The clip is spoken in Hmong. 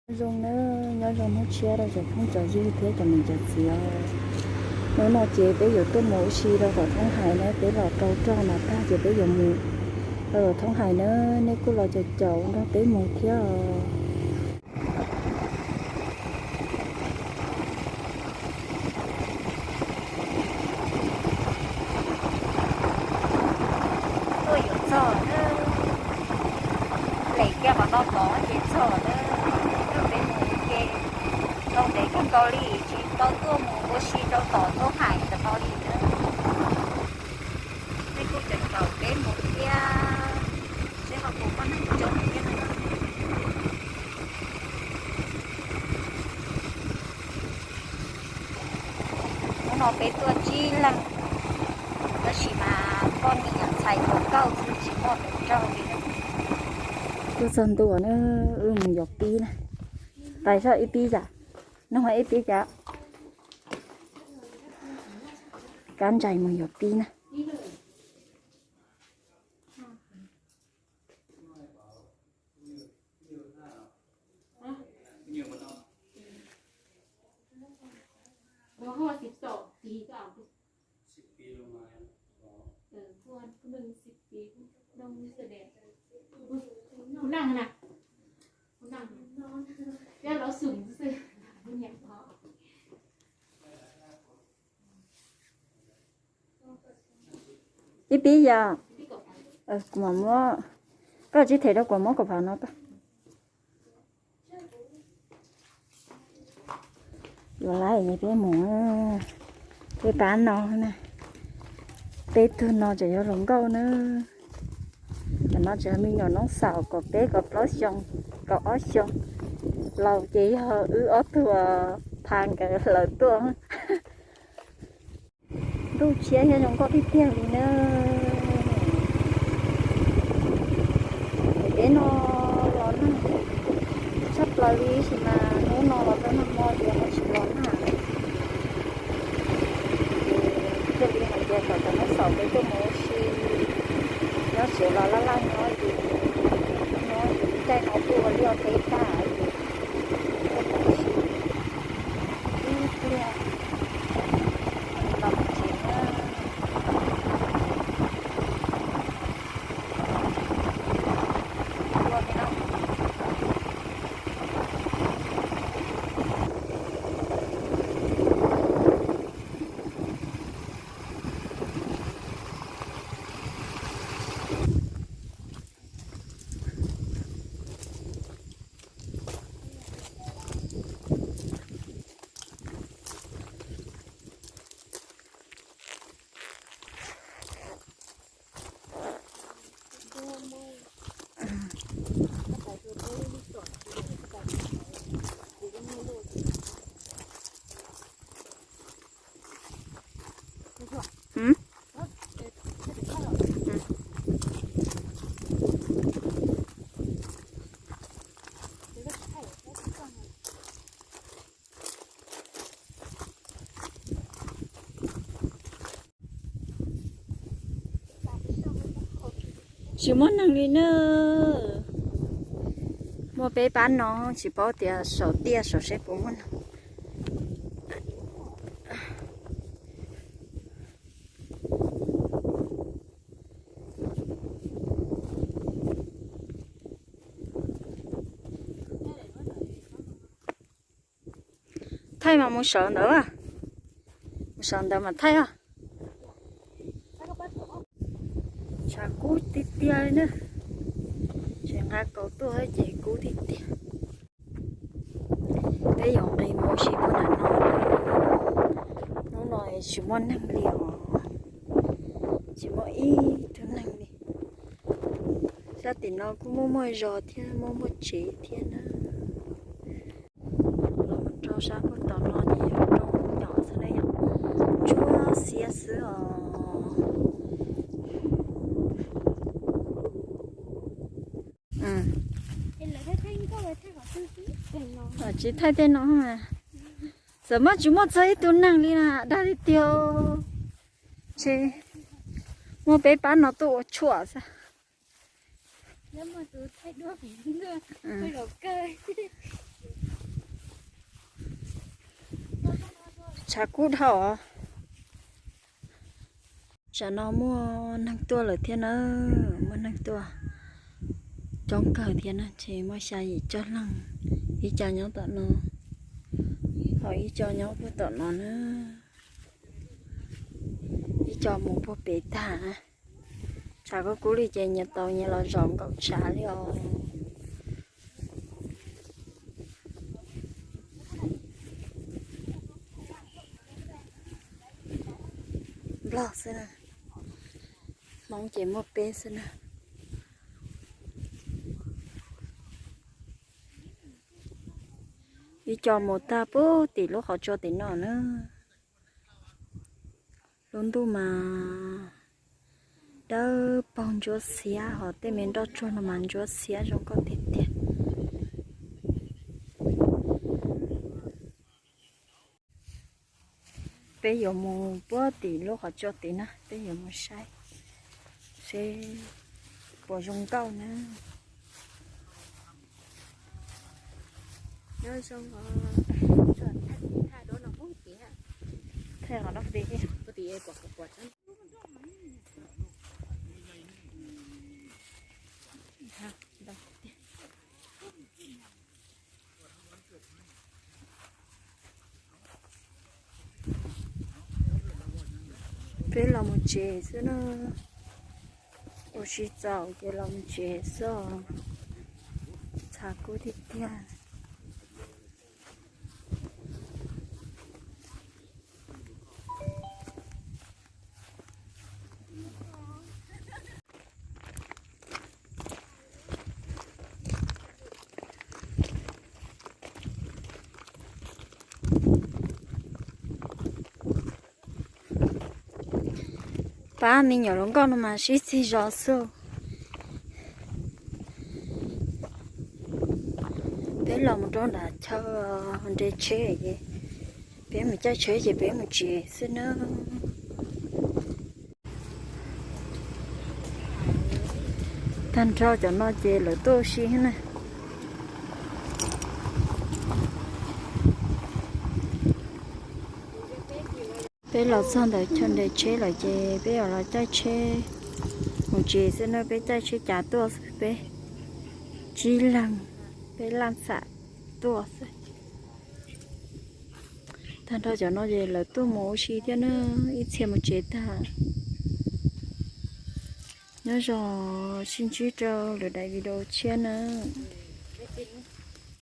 Nyob zoo nawb, nyob zoo hnub tshiab rau cov phooj cov ywg thiab cov niam cov txiv os. Hnub no ces peb yuav tuaj mus ua si rau tom Thoob Hais na, peb los rau roj no tag ces peb yuav mus rau tom Thoob Hais na, nej kuj los caum caum nrog peb mus thiab os. Tuaj yuav txog na, lem kiag qhov no tod ces txog na, rau peb mus ua ke tau ntev kawg nkaus li, tsis tau tuaj mus ua si rau tom Thoob Hais ntawm no li na. Nej kuj caum caum peb mus thiab, seb ho puas muaj neeg coob thiab. Hnub no peb tuaj tsib leeg, tab sis mas poj niam ntxhais hluas nkauj xwb tsis muaj tus nraug li. Tuaj txog ntua na, wb mus yuav pib na. Pais zoj ib pib yam, noog ib pib cas. Kab ntsais mus yuav pib na. Kuv nanj na, kuv nanj, peb los xum xwb, kuv nyiam qhov. Ib pib yog, kuv mam muab, koj tsib them rau kuv muab kaum phav no koj. Yuav lawm peb mus, peb pab no na, peb tug no tseem yog hluas nkauj na. Tam no tseem me nyuam noob xaus kaum peb kaum plaub xyoo, kaum ob xyoo, laus ces yog wb ob tug pha nkawd hlawv tuaj. Ntuj tshiab thiab zoo nkauj tiag tiag li na. Peb no los nag tshaj plaws li, tab sis mas hnub no los tau nag hmo ces ho tsis los nag. Thiaj li hais tias kom cov noob xaus peb tuaj mus ua si, nyob tsev los laj laj nyob ces, nyob ces caij no tuaj ua liaj ua teb tag ces tuaj mus ua si ib pliag los mus tsev na. Tsis muaj neeg li na. Muaj peb pab no tsis paub tias saum tiaj saum seb puas muaj neeg. Thaij mas mus sawv ntawd, mus sawv ntawd mas thaij os. Tshav kub tiag tiag li na. Tseem nqa kaus tuaj ces kub tiag tiag. Peb yuav nqis mus ua si puag nram no. Hnub no tsis muaj neeg li os. Tsis muaj ib tug neeg li. Sab tim no kuj muaj muaj zos thiab muaj muaj tsev thiab na. Los rau sab puag tom no ces yog roob nyom xwb na yom. Tsuag xiab xwb os. Tsis thaij tej no, txawm muaj tsis muaj txog ib tug neeg li na, dag tiag tiag. Tsis muaj, peb pab no tuaj ua tshuam xwb. Hm. Tshav kub dhau. Tsam no muaj neeg tuaj lawm thiab na, muaj neeg tuaj coob kawg thiab na, ces muaj xya yim cuaj leeg, ib co nyob tom no, ho ib co nyob puag tom no na, ib co mus puag pem tag. Tshav kub kub li ces nyias tau nyias los zaum nkaum tshav li os. Nplog xwb na, Hmoob ces muaj peb xwb na. Ib co mus tag puag tim lub qhov tsua tim no na. Lub ntuj mas dawb paug ntsuab xiab, ho tej me nroj tsuag no mas ntsuab xiab zoo nkauj tiag tiag. Peb yuav mus puag tim lub qhov tsua tid na, peb yuav mus saib seb puas zoo nkauj na. Peb los mus tsev xwb na. Ua si txaus ces los mus tsev xwb os. Tshav kub tiag tiag. Pab me nyuam hluas nkauj no mas sib txig zos xwb. Peb los mus rau nram chaw nres tsheb ces peb mus caij tsheb ces peb mus tsev xwb na. Tag nrho cov no ces lawv tuaj ua si na. Peb los txog ntawm chaw nres tsheb lawm ces peb yuav los caij tsheb mus tsev xwb na. Peb caij tsheb cav tuaj xwb, peb tsib leeg, peb laj xam tuaj xwb. Tag nrho cov no ces lawv tuaj mus ua si thiab na, ib txhia mus tsev tag. Nyob zoo, sib ntsib rau lwm daim video tshiab na.